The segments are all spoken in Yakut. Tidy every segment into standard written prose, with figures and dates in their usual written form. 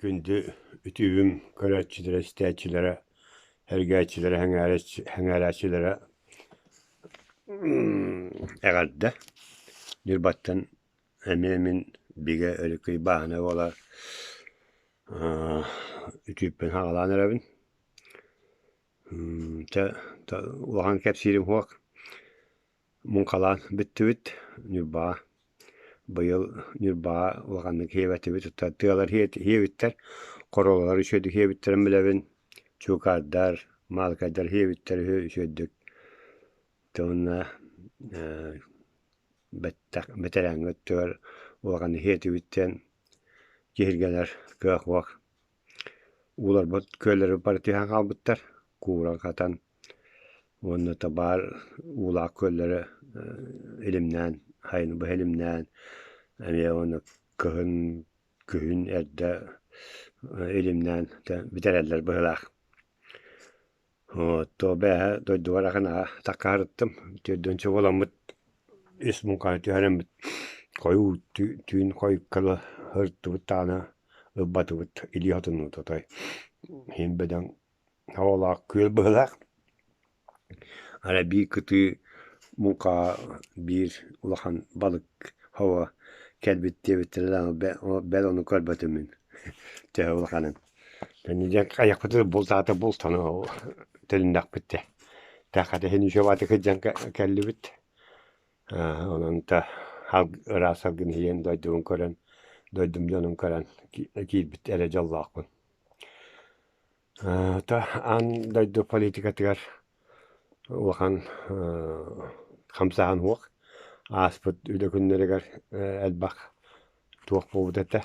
Күндү үтүөбүм көрөөччүлэрэ, истээччилэрэ, сэргээччилэрэ, сэҥээрээччилэрэ эҕэрдэ! Ньурбаттан эмиэ мин бигэ өрүкүй бааһына буола үтүөппүн саҕалаан эрэбин. Чэ, улахан кэпсиирим суох. Муҥхалаан бүттүбүт Ньурбаҕа. Быйыл Ньурбаҕа улаханнык иһиэбэтибит, тыалар иһиэбиттэр, хоруолалар үчүгэйдик иһиэбиттэрин билэбин, чуукаардар, маалыкайдар иһиэбиттэр үһү үчүгэйдик. Уонна бэттэх бэтэрээҥҥэ өттүгэр улаханнык иһиэтибит диэн киһиргэнэр кыах суох. Ууларбыт күөллэрбит бары түһэн хаалбыттар, кууран-хатан уонна табаар уулаах күөллэри илимнээн, сайыны быһа илимнээн, эмиэ уонна кыһын, күһүн эрдэ илимнээн бүтэрэллэр быһыылаах. То бээһэ дойдубар ахан таккаарыттым, төрдүөн чобуоламмыт үс муҥханы түһэрэммит хойуу түүн хойукка ыла сырыттыбыт даҕаны ылбатыбыт, илии хотуннубут отой. Иһин бөдөҥ Оҕолоох күөл быһыылаах, арай биир кытыы муҥхаҕа биир улахан балык хово кэлбит диэбиттэрэ даҕаны бэл ону көрбөтүм мин төһө улаханын. Кэнники айахпытыгар бултаата бултаны төнүннэхпит дии. Тэххэтэ иһин үчүгэй сылдьан кэллибит. Онон да ыраас салгын иһийэн дойдубун көрөн, дойдум дьонун көрөн киирбит эрэ дьоллоохпун. Аан дойду политикатыгар улахан хамсааһын суох. Ааспыт үлэ күннэригэр элбэх туох буолбут этэ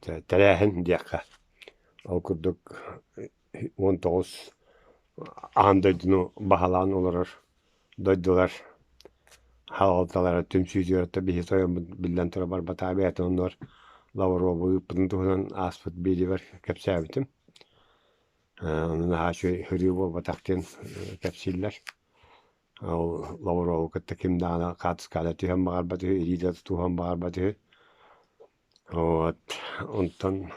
тэрээһин диэххэ. Ол курдук 19 аан дойдуну баһылаан олорор дойдулар салалталара түмсүүтүгэр биһи тойоммут биллэн турар барбатаҕа бэйэтин оннугар Лаврову ыыппытын туһунан ааспыт биэриибэр кэпсээбитим. Ону наһаа үчүгэй ырыы буолбатах диэн кэпсииллэр. Ол Лаврову кытта ким даҕаны хаартыскаҕа түһэн баҕарбат үһү, илиитэ тутуһан баҕарбат үһү. Вот онтон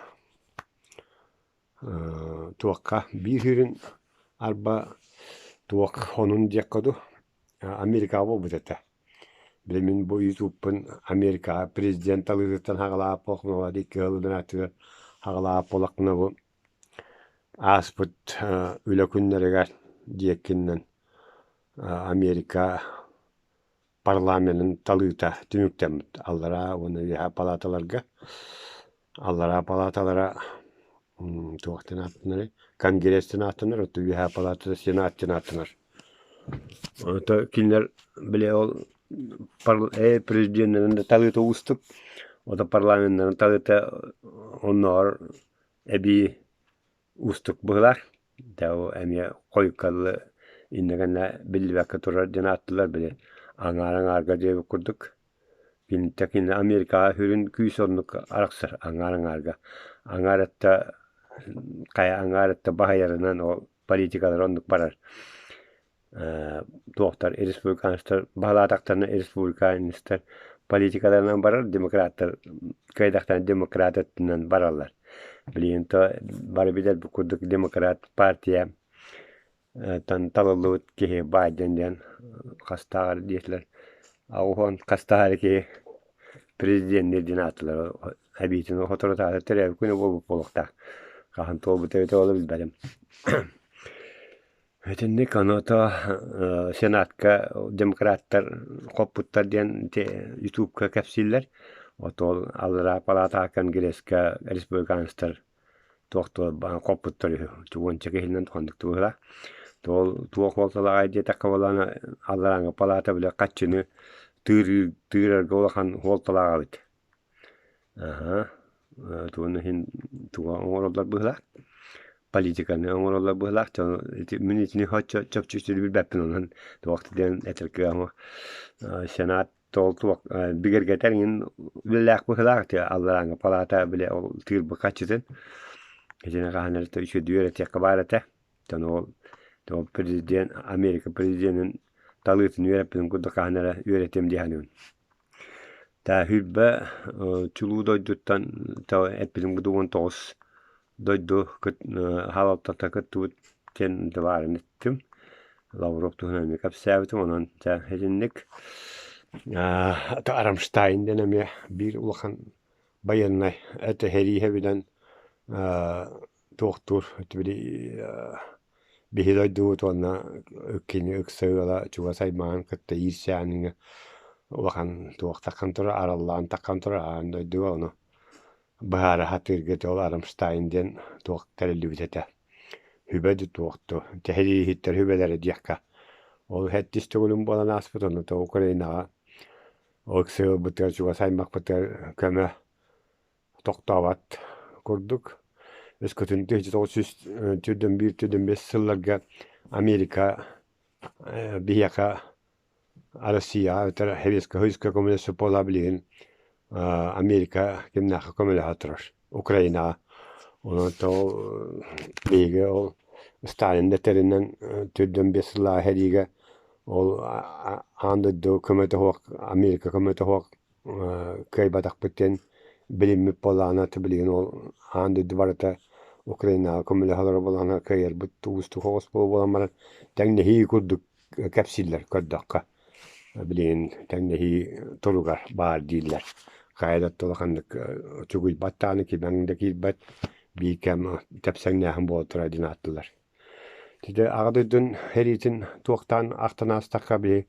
Туохха биир сүрүн арба туох сонун диэххэ дуу, Америкаҕа буолбут этэ. Били мин бу ютубпун Америкаҕа президент талыытыттан саҕалаабыт икки сылынан аттыгар саҕалаабыт буоллахпына бу ааспыт үлэ күннэригэр диэккинэн Америка парламенын талыыта түмүктэммит аллараа уонна үөһээ палаталарга. Аллараа палаталара туох диэн ааттанарый? Конгресс диэн ааттанар, оттон үөһээ палатата Сенат диэн ааттанар. Ото кинилэр били ол президеннэрин да талыыта уустук, ото парламеннарын талыыта оннооҕор эбии уустук быһыылаах. Дьэ ол эмиэ хойукка иннэ гэннэ биллибэккэ турар диэн ааттыыллар били аҥаар аҥаарга диэбит курдук. Киниттэн кини Америкаҕа сүрүн күүс оннук арахсар аҥаар аҥаарга. Аҥаар өттө хайа аҥаар өттө баһыйарынан ол политикалара оннук барар. Туохтар республиканецтар баһылаатахтарына республиканецтар политикаларынан барар, демократтар кыайдахтарына демократ өттүнэн бараллар. Билигин то бары билэрбит курдук демократ партия талыллыбыт киһи Байден диэн хастааҕар диэтилэр 80 хастааҕар киһи президенниир диэн ааттыылар эбиитин соторутааҕыта төрөөбүт күнэ буолбут буолуохтаах. Хаһан туолбута эбитэ ол билбэтим. Итинник ону Сенатка демократтар хоппуттар диэн ити ютубка кэпсииллэр. Отол аллараа палаатаҕа Конгресска республиканецтар туох хоппуттар үһү. Уонча киһинэн хоннук быһыылаах. Ол туох суолталааҕай диэтэххэ буоллаҕына алларааҥҥы палаата били хаччыны тыырарга улахан суолталаах эбит. Аһа, тугун иһин тугу оҥороллор быһыылаах, политиканы оҥороллор быһыылаах. Ити мин итини соччо чопчу билбэппин онон туох да диэн этэр кыаҕым Сенат ол туох бигэргэтэр иҥин үлэлээх быһыылаах ити алларааҥҥы палата били ол тыырбыт хаччытын итини хаһан эрэ үчүгэйдик үөрэтиэххэ баар этэ. Оттон ол ол президент Америка президенин талыытын үөрэппитин курдук хаһан эрэ үөрэтиэм дии саныыбын. Тээһүүрбэ чулуу дойдуттан эппитим курдук 19 дойду халалтата кыттыбыт диэн баарын эттим. Лавров туһунан эмиэ кэпсээбитим. Онон дьэ итинник Рамштайн диэн эмиэ биир улахан байыаннай это сэрииһэ билэн туохтуур били биһи дойдубут уонна кини ыкса ыала чугас аймаҕын кытта иирсээниҥэ улахан туох таххан турар араллаан таххан турар аан дойдуга ону быһаара сатыырга ол Рамштайн диэн туох тэриллибит этэ сүбэ да туох дуу тэһирииһиттэр сүбэлэрэ диэххэ ол сэттис төгүлүн буолан ааспыт ону то Украинаҕа ыкса ыалбытыгар чугас аймахпытыгар көмө тохтообот курдук. Өскөтүн 1941-45 сылларга Америка биһиэхэ Россияҕа эбэтэр Советскай Союзка көмөлөспүт буолла билигин Америка кимнээххэ көмөлөһө турар Украинаҕа. Онон ол биһиги ол Сталин да этэринэн 45 сыллааҕы сэриигэ ол аан дойду көмөтө суох Америка көмөтө суох кыайбатахпыт диэн билиммит буоллаҕына билигин ол аан дойду барыта Украинаҕа көмөлөһө олорор буоллаҕына кыайарбыт уустук соҕус буолан баран тэҥнэһии курдук кэпсииллэр көрдөххө билигин тэҥнэһии туругар баар дииллэр хайа да улаханнык чугуйбат даҕаны кимэҥ да киирбэт биир кэм тэпсэҥнээһин буола турар диэн ааттыыллар. Ити Аҕа дойдун сэриитин туохтаан ахтан аастахха биһи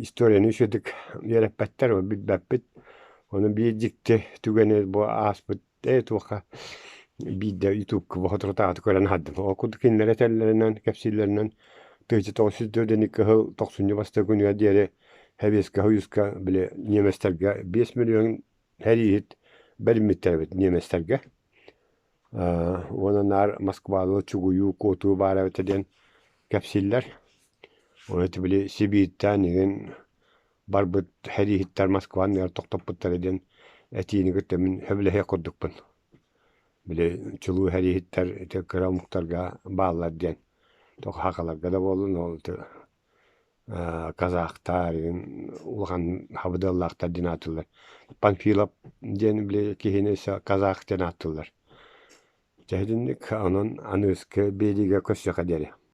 историяны үчүгэйдик үөрэппэттэр, билбэппит. Ону биир дьикти түгэни бу ааспыт ээ туохха биирдэ ютубка соторутааҕыта көрөн аһардым. Ол курдук кинилэр этэллэринэн, кэпсииллэринэн 1904 кыһыл тохсунньу бастакы күнүгэр диэри Сэбиэскэй Союзка били немецтэргэ 5 миллион сэрииһит бэриммиттэр эбит немецтэргэ. Уонна наар Москвалыы чугуйуу, куотуу баар эбитэ диэн кэпсииллэр. Ону ити били Сибииртэн игин барбыт сэрииһиттэр Москва анныгар тохтоппуттара диэн этиини кытта мин сөбүлэһиэх курдукпун. Били чулуу сэрииһиттэр ити кыра омуктарга бааллар диэн. Тоҕо сахаларга да буоллун ол ити казахтар улахан хабыдыаллаахтар диэн ааттыыллар. Панфилов диэн били киһини өссө казах диэн ааттыыллар. Дьэ итинник онон аныгыскы биэриигэ көрсүөххэ диэри.